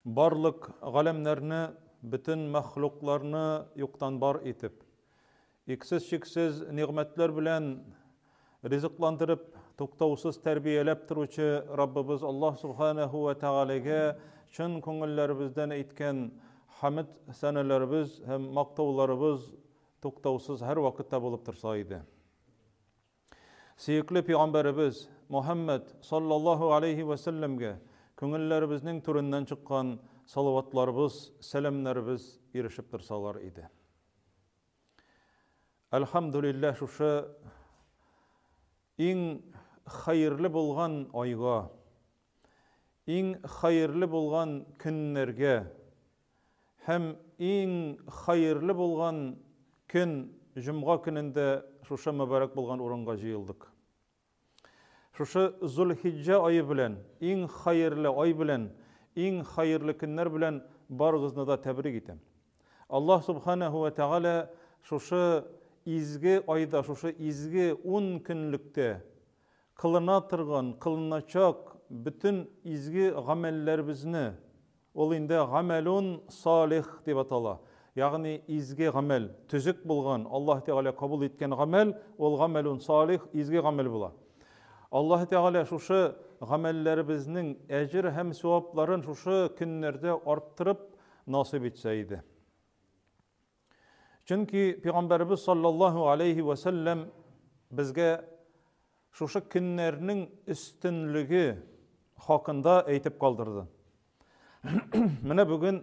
Барлык галәмнәрне, бөтен мәхлукларны юктан бар итеп, иксез-чиксез нигъмәтләр белән ризыкландырып, туктаусыз тәрбияләп торучы Раббыбыз Аллаһ Субханаһу ва Тәгаләгә чын күңелләребездән әйткән хәмд сәнәләребез һәм мактауларыбыз туктаусыз һәрвакытта булып торса иде. Сөекле пәйгамбәребез Мухәммәд саллаллаһу алейһи вә сәлләмгә күңелләребезнең түреннән чыккан салаватларыбыз, сәламнәребез ирешеп торсалар иде. Әлхәмдүлилләһ, шушы иң хәерле булган айга, иң хәерле булган көннәргә Һәм иң хәерле булган көн, җомга көнендә шушы мөбарәк булган урынга җыелдык. Шушы Зулхиҗҗә ае белән, иң хәерле ай белән, иң хәерле көннәр белән барыгызны да тәбрик итәм. Аллаһ субханаһу ва тәгалә шушы изге айда, шушы изге ун көнлектә кылына торган, кылыначак бөтен изге гамәлләребезне, ул инде гамәлун салих дип атала, ягъни изге гамәл, төзек булган, Аллаһ Тәгалә кабул иткән гамәл, ул гамәлун салих, изге гамәл була. Аллаһ Тәгалә шушы гамәлләребезнең әҗер һәм савапларын шушы көннәрдә арттырып насыйп итсә иде. Чөнки Пәйгамбәребез саллаллаһу алейхи ва сәлләм безгә шушы көннәрнең өстенлеге хакында әйтеп калдырды. Менә бүген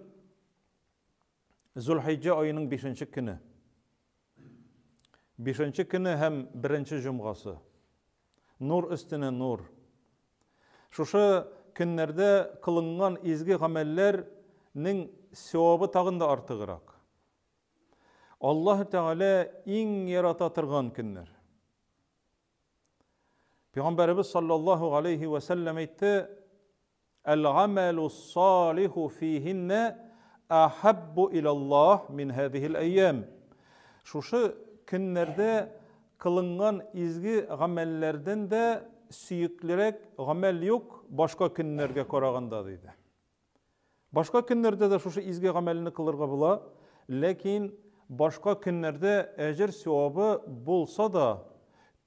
Зулхиҗҗә аеның 5 көне. 5 көне һәм 1 җомгасы. Нур өстенә нур. Шушы көннәрдә кылынган изге гамәлләрнең савабы тагын да артыграк. Аллаһ Тәгалә иң ярата торган көннәр. Пәйгамбәребез саллаллаһу алейхи ва сәлләм әйтте: Әл-гамәлу салиху фихинна ахаббу илаллаһ мин һәзиһил әйям. Шушы көннәрдә кылынган изге гамәлләрдән дә сөеклерәк гамәл юк башка көннәргә караганда, диде. Башка көннәрдә дә шушы изге гамәлне кылырга була, ләкин башка көннәрдә әҗер савабы булса да,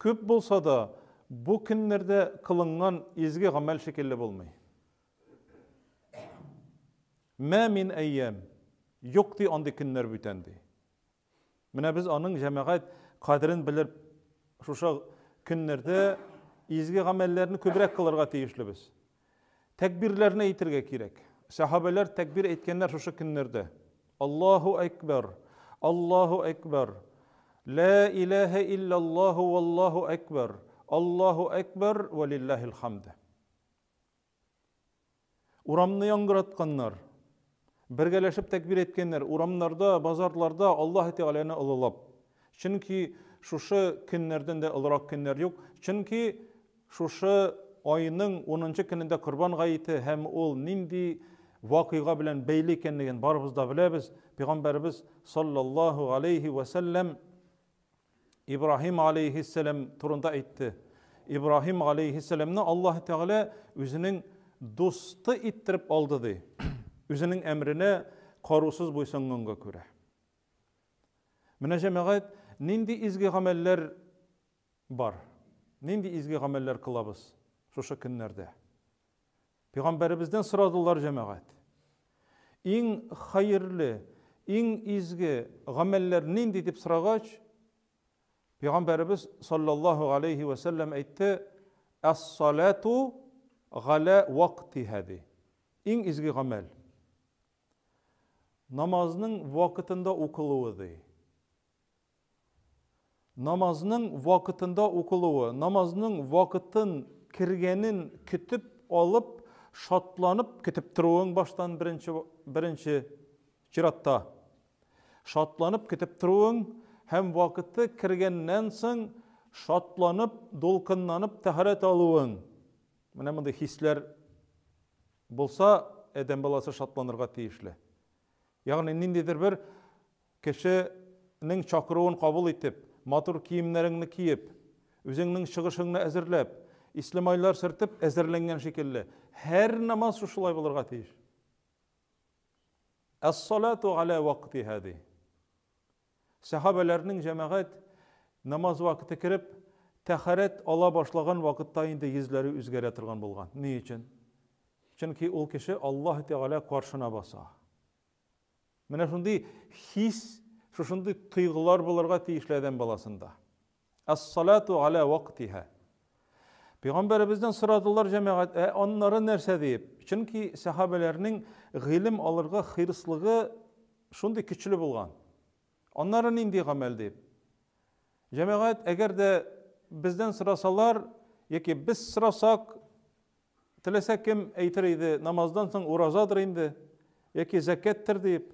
күп булса да, бу көннәрдә кылынган изге гамәл шикелле булмый. Мә мин әйям, юк ди андый көннәр бүтән ди. Менә без аның җәмәгать кадерен белеп, шушы көннәрдә изге гамәлләрне күбрәк кылырга тиешлебез. Тәкбирләрне әйтергә кирәк. Сәхабәләр тәкбир әйткәннәр шушы көннәрдә. Аллаһу әкбәр, Аллаһу әкбәр. Ла илаһа иллаллаһу валлаһу әкбәр. Аллаһу әкбәр ва лиллаһил хамд. Урамны яңгыратканнар. Бергәләшеп тәкбир әйткәннәр, урамнарда, базарларда Аллаһ Тәгаләне олылап. Чөнки шушы көннәрдән дә олырак көннәр юк. Чөнки шушы айның 10 көнендә Корбан гаете һәм ул нинди вакыйга белән бәйле икәнлеген барыбыз да беләбез. Пәйгамбәребез саллаллаһу алейхи ва сәлләм Ибраһим алейһиссәлам турында әйтте. Ибраһим алейһиссәламны Аллаһ Тәгалә үзенең дусты иттереп алды ди. Үзенең әмренә карусыз буйсынганга күрә. Менә җәмәгать, нинди изге гамәлләр бар? Нинди изге гамәлләр кылабыз шушы көннәрдә? Пәйгамбәребездән сорадылар җәмәгать. Иң хәерле, иң изге гамәлләр нинди дип сорагач, Пәйгамбәребез саллаллаһу алейхи ва сәлләм әйтте: "Ас-салату галя вактиһа" ди. Иң изге гамәл. Намазның вакытында укылуы ди. Намазның вакытында укылуы, намазның вакытын кергәнен көтеп алып, шатланып көтеп торуың баштан беренче, беренче чиратта. Шатланып көтеп торуың һәм вакыты кергәннән соң шатланып, дулкынланып тәһарәт алуың. Менә мондый хисләр булса, адәм баласы шатланырга тиешле. Ягъни ниндидер бер Кешенең чакыруын кабул итеп, матур киемнәреңне киеп, үзеңнең чыгышыңны әзерләп, ислемайлар сөртеп әзерләнгән шикелле, һәр намаз шушылай булырга тиеш. Әс-салату аля вактиһа ди. Сәхабәләрнең җәмәгать намаз вакыты кереп, тәхәрәт ала башлаган вакытта инде йөзләре үзгәрә торган булган. Ни өчен? Чөнки ул кеше Аллаһ Тәгалә каршына баса. Менә шундый хис, шушындый тойгылар булырга тиешле адәм баласында. Әс-салату аля вактиһа. Пәйгамбәребездән сорадылар җәмәгать, ә аннары нәрсә диеп? Чөнки сәхабәләрнең гыйлем алырга хирыслыгы шундый көчле булган. Аннары нинди гамәл дип? Җәмәгать, әгәр дә бездән сорасалар, яки без сорасак, теләсә кем әйтер иде, намаздан соң уразадыр инде, яки зәкәттер дип,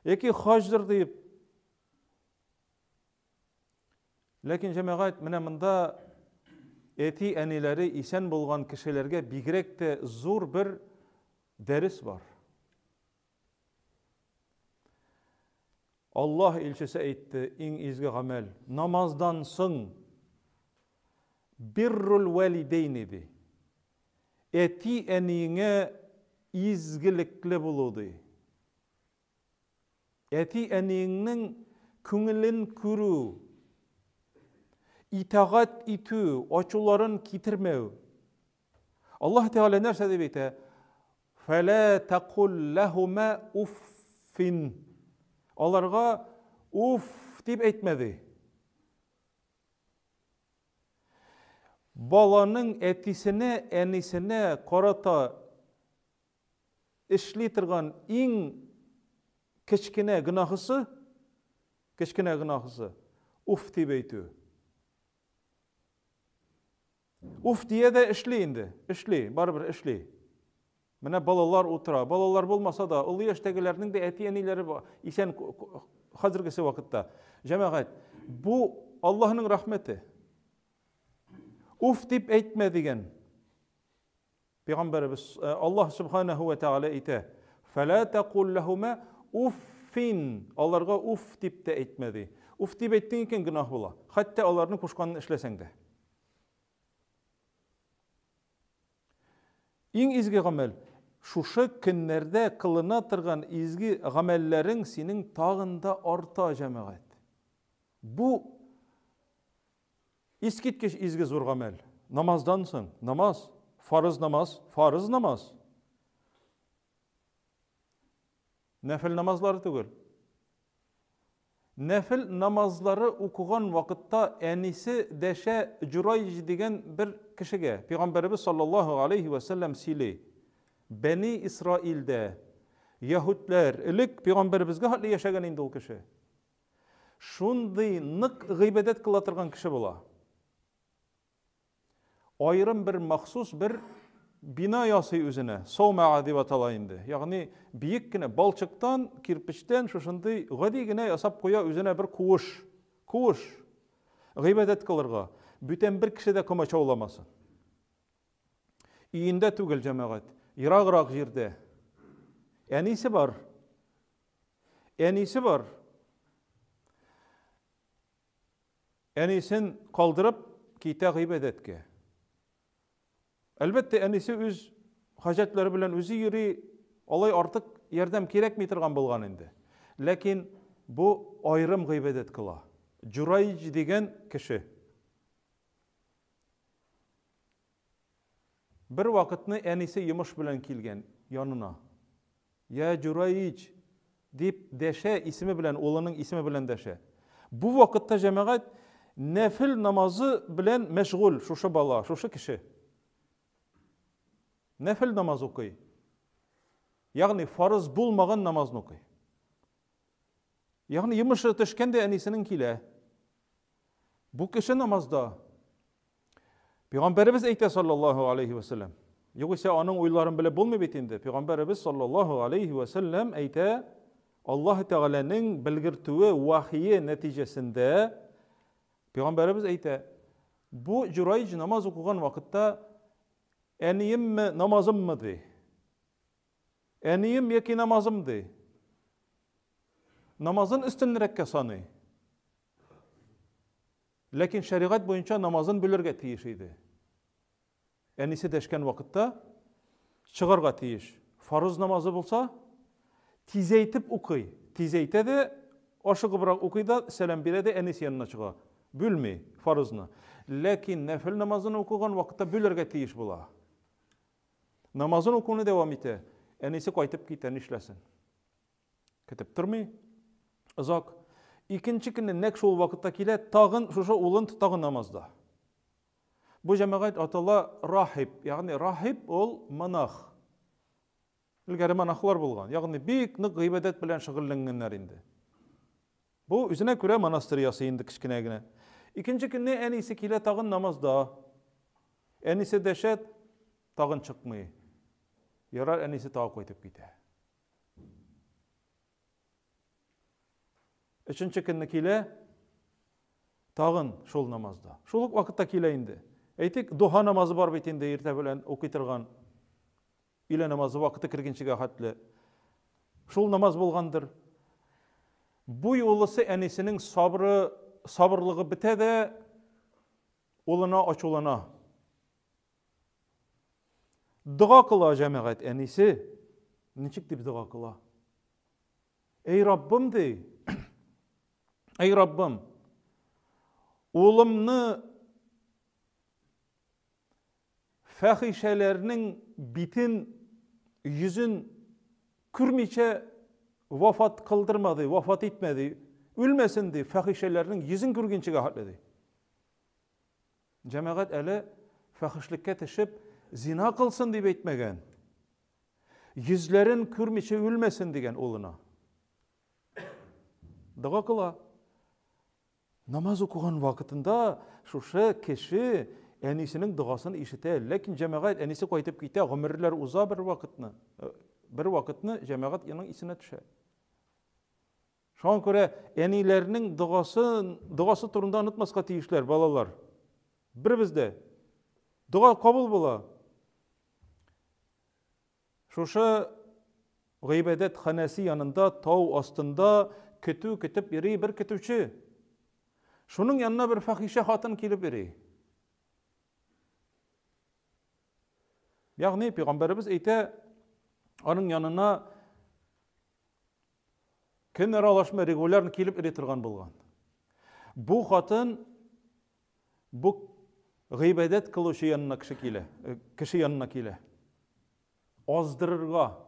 яки хаҗдыр дип. Ләкин җәмәгать, менә монда әти-әниләре исән булган кешеләргә бигрәк тә зур бер дәрес бар. Аллаһ илчесе әйтте, иң изге гамәл, намаздан соң биррул валидейни ди. Әти-әниеңә изгелекле булу ди. Әти-әниеңнең күңелен күрү, итагать итү, ачуларын китермәү. Аллаһ Тәгалә нәрсә дип әйтә? Фәлә тәкул ләһумә уффин. Аларга уф дип әйтмә ди. Баланың әтисенә, әнисенә карата эшли торган иң кечкенә гөнаһысы, кечкенә гөнаһысы, уф дип әйтү. Уф дия дә эшли инде, эшли, барыбер эшли. Менә балалар утыра. Балалар булмаса да, олы яшьтәгеләрнең дә әти-әниләре исән хәзергесе вакытта. Җәмәгать, бу Аллаһның рәхмәте. Уф дип әйтмә дигән. Пәйгамбәребез э, Аллаһ субханаһу ва тааля әйтә: "Фәлә тәкул ләһума уффин." Аларга уф дип тә әйтмә ди. Уф дип әйттең икән гөнаһ була. Хәтта аларның кушканын эшләсәң дә. Иң изге гамәл шушы көннәрдә кылына торган изге гамәлләрең синең тагын да арта, җәмәгать. Бу искиткеч изге зур гамәл. Намаздан соң, намаз, фарыз намаз, фарыз намаз. Нәфел намазлары түгел. Нәфел намазлары укыган вакытта әнисе дәшә Җурайҗ дигән бер кешегә. Пәйгамбәребез саллаллаһу алейһи вә сәлләм сөйли. Бәни Исраилдә яһүдләр элек пәйгамбәребезгә хәтле яшәгән инде ул кеше. Шундый нык гыйбадәт кыла торган кеше була. Аерым бер махсус бер бина ясый үзенә. Саумаа дип атала инде. Ягъни биек кенә балчыктан, кирпечтән шушындый гади генә ясап куя үзенә бер куыш. Куыш. Гыйбадәт кылырга. Бүтән бер кеше дә комачауламасын. Өендә түгел җәмәгать, ераграк җирдә. Әнисе бар. Әнисе бар. Әнисен калдырып китә гыйбадәткә. Әлбәттә, әнисе үз хаҗәтләре белән үзе йөри, алай артык ярдәм кирәкми торган булган инде. Ләкин бу аерым гыйбадәт кыла. Җурайҗ дигән кеше. Бер вакытны әнисе йомыш белән килгән янына. Я Җураич! дип дәшә, исеме белән, улының исеме белән дәшә. Бу вакытта җәмәгать нәфел намазы белән мәшгуль шушы бала, шушы кеше. Нәфел намаз укый. Ягъни фарыз булмаган намазны укый. Ягъни йомышы төшкән дә әнисенең килә. Бу кеше намазда. Пәйгамбәребез әйтә саллаллаһу алейхи ва сәлләм. Югыйсә аның уйларын белеп булмый бит инде. Пәйгамбәребез саллаллаһу алейхи ва сәлләм әйтә, Аллаһ Тәгаләнең белгертүе, вахие нәтиҗәсендә Пәйгамбәребез әйтә, бу Җурайҗ намаз укыган вакытта әниемме, намазыммы ди. Әнием яки намазым ди. Намазын өстенрәккә саный. Ләкин шәригать буенча намазын бүлергә тиеш иде. Әнисе дәшкән вакытта чыгарга тиеш. Фарыз намазы булса, Тизәйтеп укый. Тизәйтә дә, ашыгыбрак укый да, сәлам бирә дә әнисе янына чыга. Бүлми фарызны. Ләкин нәфел намазын укыган вакытта бүләргә тиеш була. Намазын укуны дәвам итә. Әнисе кайтып китә, нишләсен? Көтеп тормый. Озак. Икенче көнне нәкъ шул вакытта килә, тагын шушы улын тагын намазда. Бу җәмәгать атала рахиб, ягъни рахиб ул монах. Элгәре монахлар булган, ягъни бик нык гыйбадәт белән шөгыльләнгәннәр инде. Бу үзенә күрә монастырь ясый инде кечкенә генә. Икенче көнне әнисе килә тагын намазда. Әнисе дәшә, тагын чыкмый. Ярар, әнисе тагы кайтып китә. Өченче көнне килә, тагын шул намазда. Шул ук вакытта килә инде. Әйтик, духа намазы бар бит инде иртә белән укый торган. Өйлә намазы вакыты кергәнчегә хәтле. Шул намаз булгандыр. Бу юлысы әнисенең сабры, сабырлыгы бетә дә, улына ачулана. Дога кыла җәмәгать әнисе. Ничек дип дога кыла? Эй Раббым ди. Эй Раббым. Улымны фәхишәләрнең битен, йөзен күрмичә вафат кылдырма ди, вафат итмә ди. Үлмәсен ди, фәхишәләрнең йөзен күргәнчегә хәтле ди. Җәмәгать әле фәхишлеккә төшеп, зина кылсын дип әйтмәгән. Йөзләрен күрмичә үлмәсен дигән улына. Дога кыла. Намаз укыган вакытында шушы кеше әнисенең догасын ишетә. Ләкин җәмәгать әнисе кайтып китә, гомерләр уза бер вакытны. Э, бер вакытны җәмәгать аның исенә төшә. Шуңа күрә әниләрнең догасын, догасы турында онытмаска тиешләр балалар. Беребез дә. Дога кабул була. Шушы гыйбадәт ханәсе янында тау астында көтү көтеп йөри бер көтүче. Шуның янына бер фахишә хатын килеп йөри. Ягъни пәйгамбәребез әйтә, аның янына көн аралашма регулярно килеп йөри торган булган. Бу хатын бу гыйбадәт кылучы янына кеше килә, э, кеше янына килә. Аздырырга,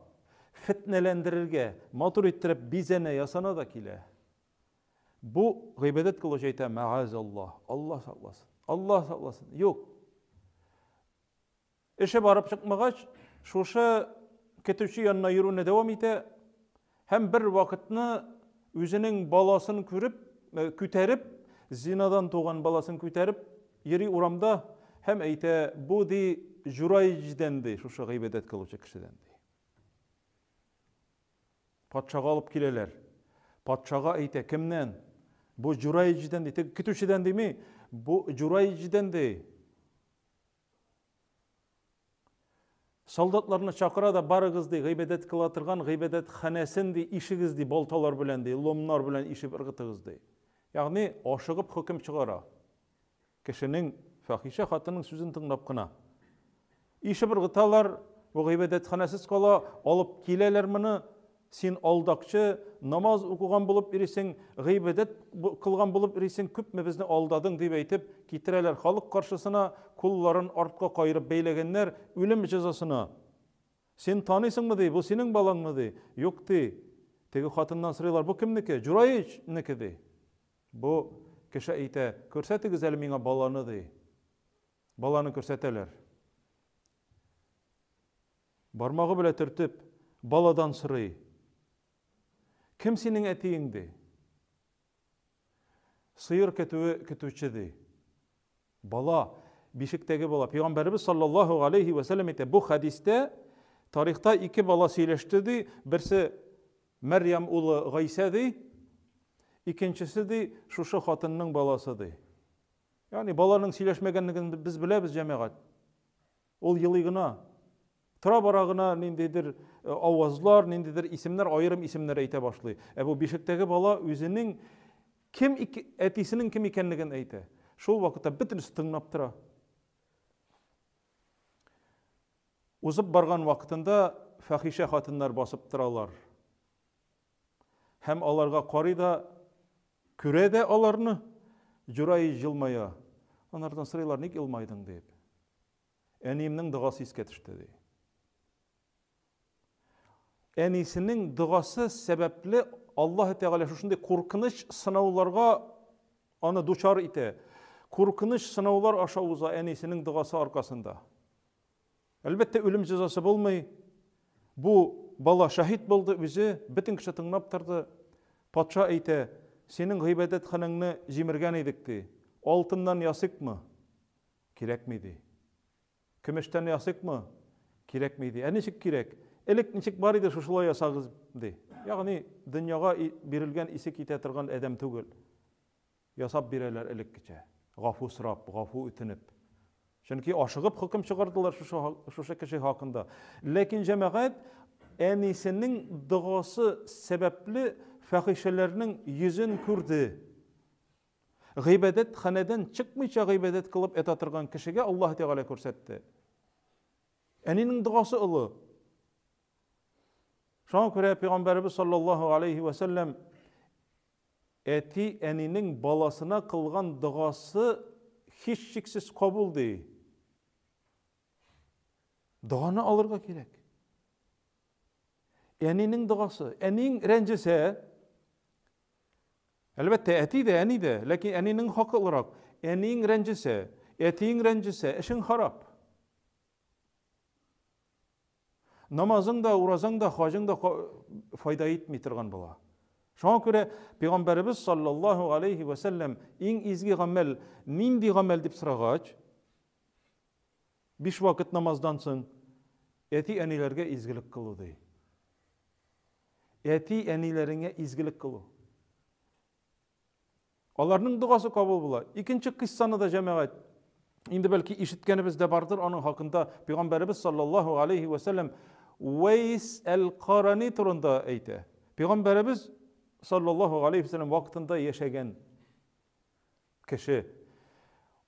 фетнәләндерергә, матур иттереп бизәнә, ясана да килә. Бу гыйбадәт кылучы әйтә, мәгазаллаһ, Аллаһ сакласын, Аллаһ сакласын. Юк. Эше барып чыкмагач, шушы көтүче янына йөрүне дәвам итә һәм бер вакытны үзенең баласын күреп, э, күтәреп, зинадан туган баласын күтәреп йөри урамда һәм әйтә, бу ди Җурайҗдән ди, шушы гыйбадәт кылучы кешедән ди. Патшага алып киләләр. Патшага әйтә, кемнән? Бу Җурайҗдән ди, көтүчедән дими, бу Җурайҗдән ди. Солдатларны чакыра да барыгыз ди, гыйбадәт кыла торган гыйбадәтханәсен ди, ишегез ди, балталар белән ди, ломнар белән ишеп ыргытыгыз ди. Ягъни ашыгып хөкем чыгара. Кешенең фахишә хатынның сүзен тыңлап кына. Ишеп ыргыталар, бу гыйбадәтханәсез кала, алып киләләр моны, Син алдакчы, намаз укыган булып йөрисең, гыйбадәт кылган булып йөрисең, күпме безне алдадың, дип әйтеп, китерәләр халык каршысына, кулларын артка каерып бәйләгәннәр, үлем җәзасына. Син таныйсыңмы, ди, бу синең балаңмы, ди. Юк, ди. Теге хатыннан сорыйлар, бу кемнеке? Җураичнеке, ди. Бу кеше әйтә, күрсәтегез әле миңа баланы, ди. Баланы күрсәтәләр. Бармагы белән төртеп, баладан сорый. Кем синең әтиең, ди. Сыер көтүе көтүче, ди. Бала, бишектәге бала. Пәйгамбәребез саллаллаһу алейхи ва сәлләм әйтә, бу хәдистә тарихта ике бала сөйләште, ди. Берсе Мәрьям улы Гайсә, ди. Икенчесе, ди, шушы хатынның баласы, ди. Ягъни баланың сөйләшмәгәнлеген без беләбез, җәмәгать. Ул елый гына. Тора-бара гына ниндидер э, авазлар, ниндидер исемнәр, аерым исемнәр әйтә башлый. Ә бу бишектәге бала үзенең кем әтисенең кем икәнлеген әйтә. Шул вакытта бөтенесе тыңлап тора. Узып барган вакытында фәхишә хатыннар басып торалар. Һәм аларга карый да, күрә дә аларны, Җурайҗ елмая. Анардан сорыйлар, ник елмайдың дип. Әниемнең догасы искә төште ди. Әнисенең догасы сәбәпле Аллаһ Тәгалә шушындый куркыныч сынауларга аны дучар итә. Куркыныч сынаулар аша уза әнисенең догасы аркасында. Әлбәттә, үлем җәзасы булмый. Бу бала шаһит булды үзе, бөтен кеше тыңлап торды. Патша әйтә, синең гыйбадәтханәңне җимергән идек, ди. Алтыннан ясыйкмы? Кирәкми, ди. Көмештән ясыйкмы? Кирәкми, ди. Ә ничек кирәк? Элек ничек бар иде, шушылай ясагыз, ди. Ягъни дөньяга бирелгән исе китә торган адәм түгел. Ясап бирәләр элеккечә. Гафу сорап, гафу үтенеп. Чөнки ашыгып хөкем чыгардылар шушы, шушы кеше хакында. Ләкин җәмәгать әнисенең догасы сәбәпле фәхишәләрнең йөзен күрде. Гыйбадәт ханәдән чыкмыйча гыйбадәт кылып ята торган кешегә Аллаһ Тәгалә күрсәтте. Әнинең догасы олы. Шуңа күрә Пәйгамбәребез саллаллаһу алейхи ва сәлләм әти әнинең баласына кылган догасы һичшиксез кабул ди. Доганы алырга кирәк. Әнинең догасы. Әниң рәнҗесә, Әлбәттә, әти дә, әни дә, ләкин әнинең хакы олырак. Әниең рәнҗесә, әтиең рәнҗесә, эшең харап. Намазың да, уразаң да, хаҗың да файда итми торган була. Шуңа күрә Пәйгамбәребез саллаллаһу алейхи ва сәлләм иң изге гамәл нинди гамәл дип сорагач, биш вакыт намаздан соң әти-әниләргә изгелек кылу ди. Әти-әниләреңә изгелек кылу. Аларның догасы кабул була. Икенче кыйссаны да җәмәгать инде бәлки ишеткәнебез дә бардыр, аның хакында Пәйгамбәребез саллаллаһу алейхи ва сәлләм Вәйс әл-Карани турында әйтә. Пәйгамбәребез саллаллаһу алейхи ва сәлләм вакытында яшәгән кеше.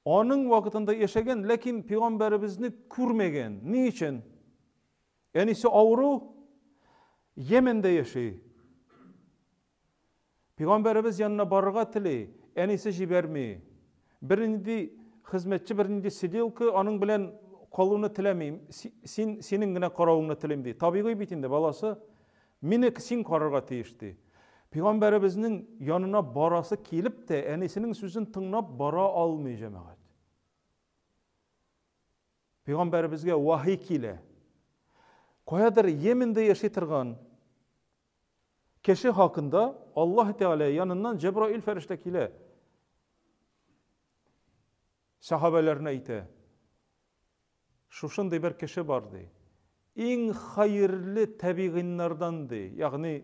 Аның вакытында яшәгән, ләкин пәйгамбәребезне күрмәгән. Ни өчен? Әнисе авыру, Йемендә яши. Пәйгамбәребез янына барырга тели, әнисе җибәрми. Бернинди хезмәтче, бернинди сиделка аның белән калуны теләми. Син синең генә каравыңны телим ди. Табигый бит инде баласы. Мине син карарга тиеш ди. Пәйгамбәребезнең янына барасы килеп тә, әнисенең сүзен тыңлап бара алмый җәмәгать. Пәйгамбәребезгә вахи килә. Каядыр Йемендә яши торган кеше хакында Аллаһ Тәгалә яныннан Җәбраил фәрештә килә. Сахабәләренә әйтә. Шушындый бер кеше бар ди. Иң хәерле табигыйннардан ди, ягъни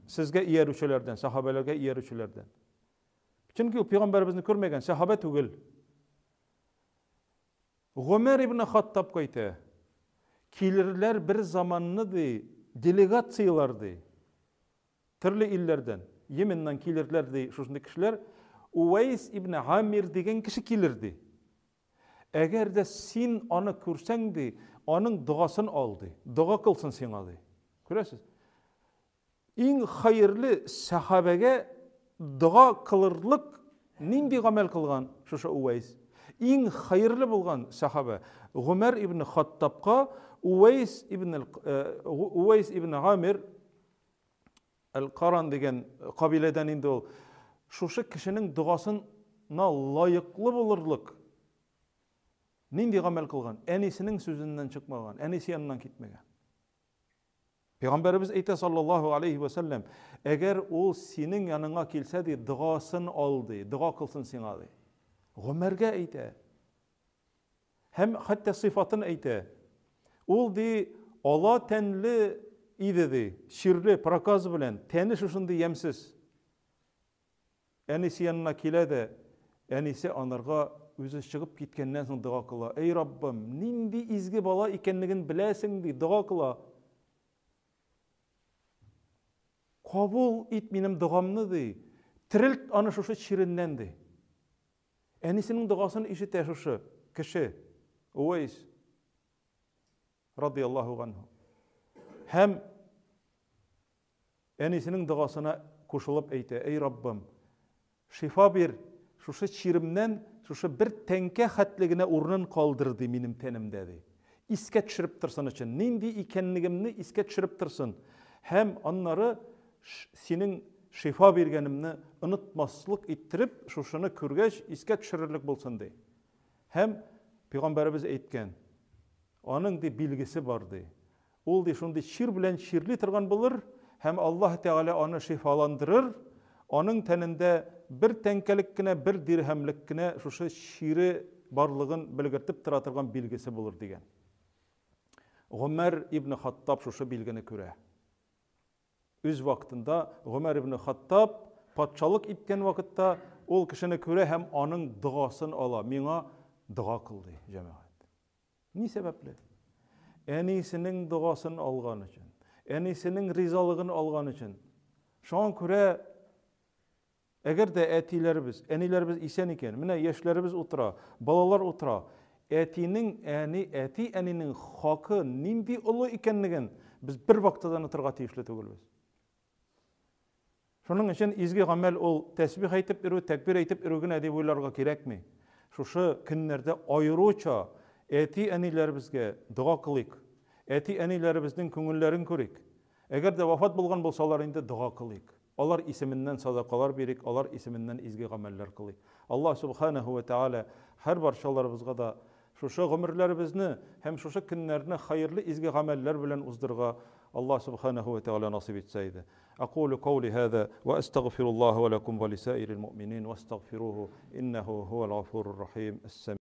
сезгә иярүчеләрдән, сахабәләргә иярүчеләрдән. Чөнки ул пәйгамбәребезне күрмәгән, сахабә түгел. Гомәр ибн Хаттаб кайтә. Килерләр бер заманны ди, делегацияләр ди. Төрле илләрдән, Йеменнән килерләр ди, шушындый кешеләр. Увайс ибн Амир дигән кеше килер ди. Әгәр дә син аны күрсәң ди, аның догасын ал ди. Дога кылсын сиңа ди. Күрәсез? Иң хәерле сәхабәгә дога кылырлык нинди гамәл кылган шушы Увайс? Иң хәерле булган сәхабә Гомәр ибн Хаттабка Увайс ибн э, Увайс ибн Амир Әл-Каран дигән кабиләдән инде ул. Шушы кешенең догасына лаеклы булырлык нинди гамәл кылган? Әнисенең сүзеннән чыкмаган, әнисе яныннан китмәгән. Пәйгамбәребез әйтә саллаллаһу алейхи ва сәлләм, әгәр ул синең яныңа килсә ди, догасын ал ди, дога кылсын сиңа ди. Гомәргә әйтә. Һәм хәтта сыйфатын әйтә. Ул ди, ала тәнле иде ди, чирле, проказ белән, тәне шушындый ямьсез. Әнисе янына килә дә, әнисе анарга үзе чыгып киткәннән соң дога кыла. Эй Раббым, нинди изге бала икәнлеген беләсең, ди, дога кыла. Кабул ит минем догамны, ди. Терелт аны шушы чиреннән, ди. Әнисенең догасын ишетә шушы кеше, Увайс радияллаһу анһу. Һәм Әнисенең догасына кушылып әйтә, Әй Раббым, шифа бир, шушы чиремнән шушы бер тәңкә хәтле генә урынын калдыр, ди, минем тәнемдә, ди. Искә төшереп торсын өчен, нинди икәнлегемне искә төшереп торсын. Һәм аннары синең шифа биргәнемне онытмаслык иттереп, шушыны күргәч, искә төшерерлек булсын, ди. Һәм пәйгамбәребез әйткән, аның ди билгесе бар, ди. Ул ди шундый чир белән чирли торган булыр һәм Аллаһ Тәгалә аны шифаландырыр, аның тәнендә бер тәңкәлек кенә, бер дирһәмлек кенә шушы чире барлыгын белгертеп тора торган билгесе булыр дигән. Гомәр ибн Хаттаб шушы билгене күрә. Үз вакытында Гомәр ибн Хаттаб патшалык иткән вакытта ул кешене күрә һәм аның догасын ала. Миңа дога кыл ди, җәмәгать. Ни сәбәпле? Әнисенең догасын алган өчен, әнисенең ризалыгын алган өчен. Шуңа күрә әгәр дә әтиләребез, әниләребез исән икән, менә яшьләребез утыра, балалар утыра, әтинең, әни, әти-әнинең хакы нинди олы икәнлеген без бер вакытта да онытырга тиешле түгелбез. Шуның өчен изге гамәл ул тәсбих әйтеп йөрү, тәкбир әйтеп йөрү генә дип уйларга кирәкми. Шушы көннәрдә аеруча әти-әниләребезгә дога кылыйк. Әти-әниләребезнең күңелләрен күрик. Әгәр дә вафат булган булсалар инде дога кылыйк. Алар исеменнән садакалар бирик, алар исеменнән изге гамәлләр кылыйк. Аллаһ субханаһу ва тааля һәр барчаларыбызга да Шушы гомерләребезне һәм шушы көннәрне хәерле изге гамәлләр белән уздырырга Аллаһ Субханаһу ва Тәгалә насыйп итсә иде. Акулу каули һаза ва астагфируллаһа ва лакум ва лисаирил муъминин вастагфируһу иннаху һувал гафурur рахим.